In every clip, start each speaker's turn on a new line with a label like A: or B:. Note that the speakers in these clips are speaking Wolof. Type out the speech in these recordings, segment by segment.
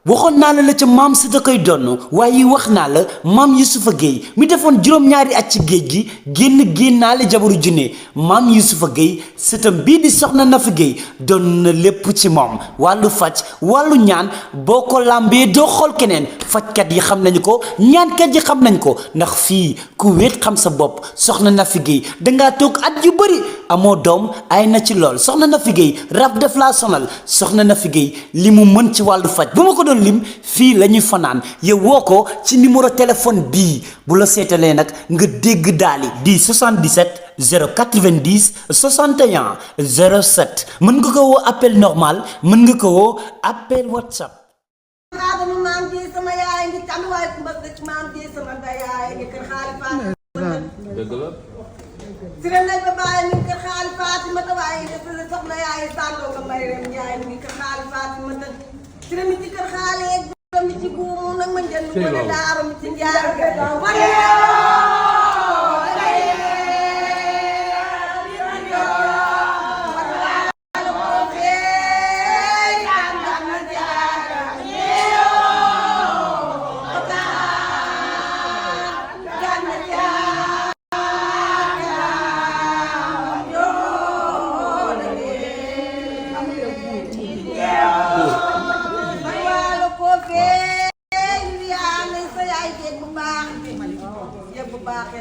A: waxoon naa la ca maam si da koy donn waaye wax naa la maam Yusufa Gueye mi defoon juróom-ñaari at ci géej gi génnaale jabaru junne maam Yusufa Gueye sëtam bii di soxna Nafi Gueye doon na lépp ci moom wàllu faj wàllu ñaan boo ko làmbee doo xool keneen fajkat yi xam nañu ko ñaankat yi xam nañ ko ndax fii ku wéet xam sa bopp soxna Nafi Gueye dangaa toog at yu bëri amoo doom ay na ci lool soxna Nafi Gueye rab def laa sonal soxna Nafi Gueye li mu mën ci wàllu faj bu ma ko doon lim fii la ñuy fanaan yow woo ko ci numéro téléphone bii bu la seetalee nag nga dégg daali di 77 090 61 07 mën nga ko woo appel normal mën nga ko woo appel WhatsApp.
B: Adama maam ji sama yaay ngi tam waaye ku mbëgg maam ji sama yaay ngi kër xaali Fatima.
C: dëgg la.
B: si la nag ba bàyyi mi ngi kër xaali Fatima te waaye dafa la soxna yaay sàlloo nga may rem yaay mi ngi kër xaali Fatima te si la mi ci kër xaali yeeg mi ci buumu nag ma njënd ko ne daaru mi ci njaar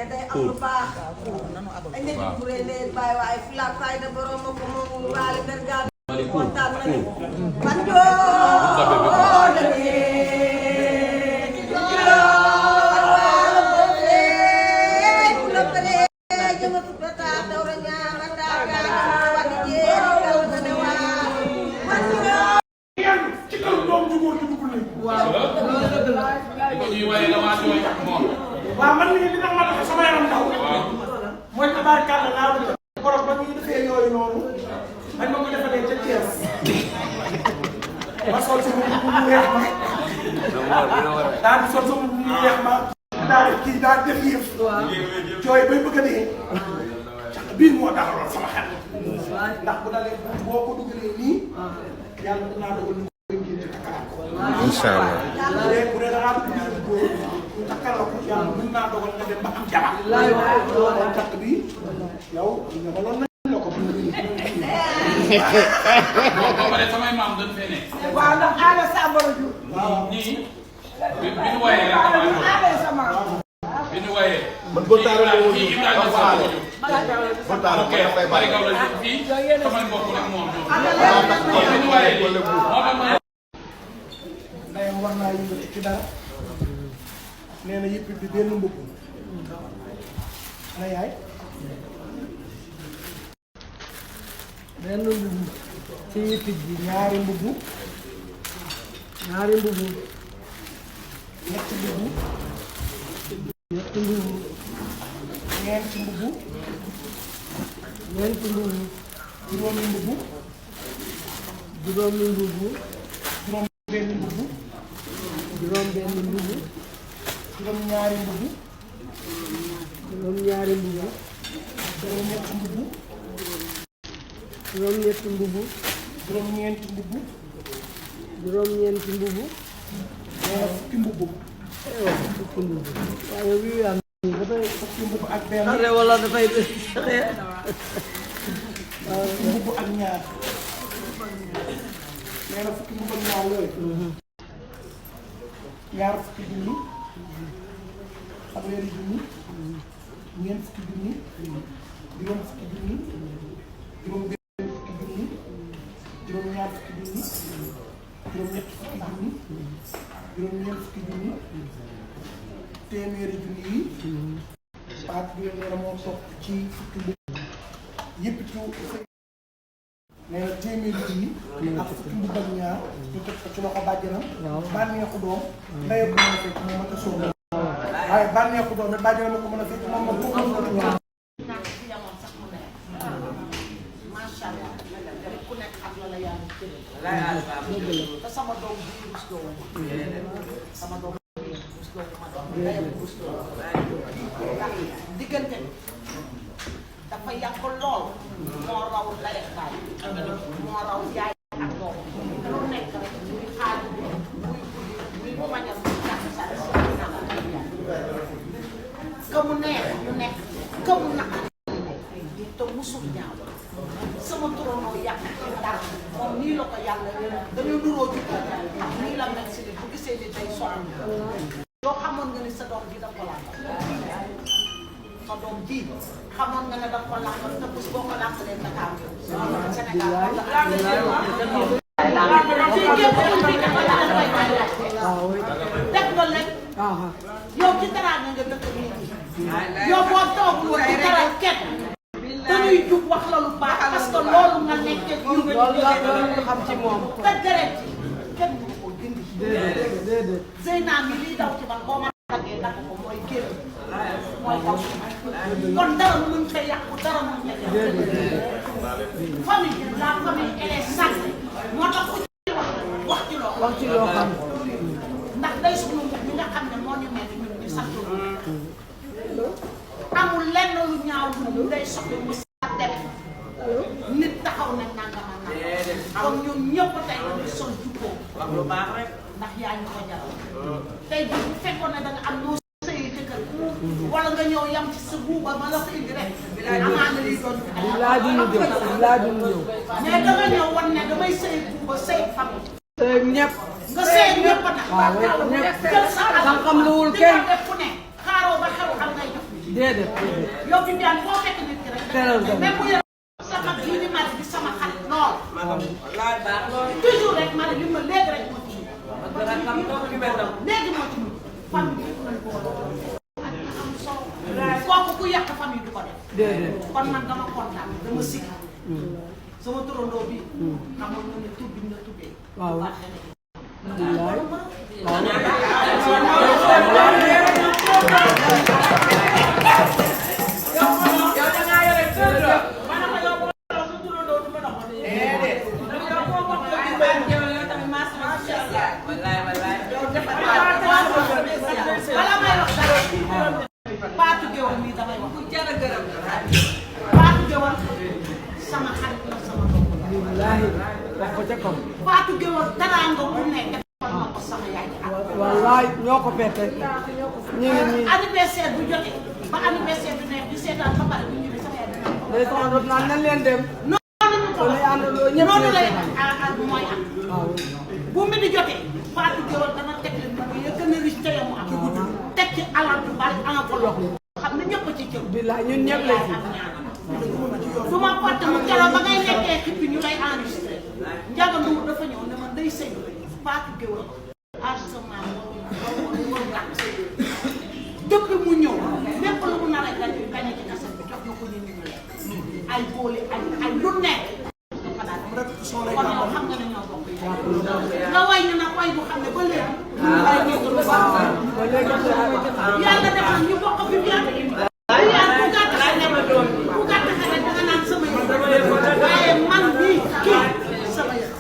B: day am lu baax ay nit bu rëy leen bàyyi waaye fulaak fayda borom ma ko moom waale bergaan kontaan na ne man
D: waaw man mii li tax ma tax sama yaram daw mooy tabaarkàlla laa bëgg korog ba ñu defee yooyu noonu bañ ma ko defalee ca Thiès ma sol sama mbubb mu weex ma daal di sol sama mbubb mu weex ma daal di kii daal def yëf jooy bay bëgg a dee bii moo taxaloon sama xel ndax bu dalee boo ko dugalee nii yàlla dinaa dogal ñu koy ngir takkalaat ko incha allah bu dee da ngaa bëgg góor takkal la ko yàlla mën naa dogal nga dem ba am jabar takk bi yow ñamaloon nañ la ko
C: ba pare samay maam dañ fee ne.
B: waaw ndax aada Sambara Diouf
C: ñii bi ñu wayee rek
B: aada sama
C: bi ñu wayee
E: man boo taalee moo
C: fii Ibrahima Sall boo taalee bari gaw la fii samay mbokk nag moom bi ñu wayee moo tax
D: ndeyam war naa yëngatu ci dara nee na yëpp bi benn mbubb na yaay benn mbubb ci yëpp bi ñaari mbubb ñetti mbubb ñeenti mbubb ñeenti mbubb juróomi mbubb juróom benn mbubb juróom ñaari mbubb juróom ñetti mbubb juróom ñeenti mbubb fukki mbubb waaye wi am fukki mbubb ak benn wala dafay fukki mbubb ak ñaar nee na fukki mbubb ak ñaar yooyu ñaar fukki junni fanweeri junni ñeent fukki junni juróom fukki junni juróom benn fukki junni juróom ñaar fukki junni juróom ñett fukki junni juróom ñeent fukki junni téeméeri junni yi paak bi nee na moo topp ci fukki mbubb yëpp ci nee na téeméeri junni ak fukki mbubb ak ñaar ñu teg ko ci loxo bàjjanam bànneexu doom ndeyam ko mën a fekk moom mata sóob waaye bànneexu doom rek bàjjanam ma ko mën a fekk moom moom foofu la ko ñaan
B: macha allah ku nekk xam la la yàlla te sama doom bi rus loo sama doom bi rus loo ma doom ndeyam rus loo ndax diggante dafa yàq lool moo raw lay baay moo raw yaay ak doom lu nekk rek muy xaar muy ji xamoon nga ne da ko làqal te bés boo ko làqalee Dakar Sénégal def nga leen yow ci teraanga nga dëkk nit ñi yow boo toogul woon ci teral kenn dañuy jug wax la lu baax parce que loolu nga nekkee
E: loolu xam ci moom
B: te deret kenn du ko dindi Zeyna mi liy daw ci man boo ma daggee dagg ko mooy génn mooy daw ci man kon dara mënuñ fay yàqu dara mënuñ fay yàqu famille la famille elle est sacrée moo tax ku ci wax ci loo
E: wax ci loo xam
B: ndax day sunu mbokk mi nga xam ne moo ñu mel ñun ñu sant amul lenn lu ñaaw lu day soxla mu sa dem nit taxaw na nangam ak nangam kon ñun ñëpp tey dañuy sol jubboo wax lu baax rek ndax yaa ñu ko jaral tey bu fekkoon ne da nga am noo sëyi jëkkër wala nga ñëw yam ci sa buuba ma la ko indi rek amaana liy doon
E: laa du ñu jëw laa du ñu jëw
B: mais da nga ñëw wan ne damay sëyi buuba sëyi fam
E: ñëpp
B: nga sëyi ñëpp nag jël sa alal
E: xam lu wul kenn
B: def fu ne xaaroo ba xew xam ngay jox
E: déedéet
B: yow bi daan foo fekk nit ki rek
E: teral nga
B: même bu sama bii di mari bi sama xarit lool toujours rek mari li ma léegi rek moo ci léegi moo ci famille bi lañ ko ak am solo kooku ku yàq famille du ko def
E: déedéet
B: kon man dama kontaan dama sikk sama turandoo bi xamoon nga ne tur bi nga tuddee
E: waaw
B: Fatou Guewel mii damay wax ku jar a gërëm Fatou Guewel sama xarit la sama doom
E: wallaahi wax ko ca kaw
B: Fatou Guewel teraanga bu nekk defal na ko sama yaay ji ak
E: wallaahi ñoo ko fekk ñu ngi nii
B: anniversaire bu jotee ba anniversaire bi nekk di seetaan ba pare bu ñu ne sama yaay dina ko
E: day soxla doot naan nañ leen dem
B: noonu ñu ko
E: kon ay àndandoo ñëpp
B: noonu lay
E: ñoo
B: mooy am
E: waaw
B: bu mi di jotee Fatou Guewel dana teg leen bu ya gën a riche te mu am teg ci alal bu bari enveloppe xam ne ñëpp ci cër
E: billaay ñun ñëpp lay fi
B: du ma fàtte mu keroog ba ngay nekkee ci bi ñu lay enregistré Ndiaga Ndour dafa ñëw ne ma day sëy Fatou Guewel enregistrement moo gàtt depuis mu ñëw lépp lu mu nar a gañe ci kaset bi jox na ko ñu ñu lekk ay boole ay lu nekk kon yow xam nga ne ñoo bokk nga way ñu nag way bu xam ne ba léegi ay nekk lu baax yàlla defal ñu bokk fi yàlla bu gàtt xale bu gàtt xale da nga naan sama yëf waaye man bii kii sama yëf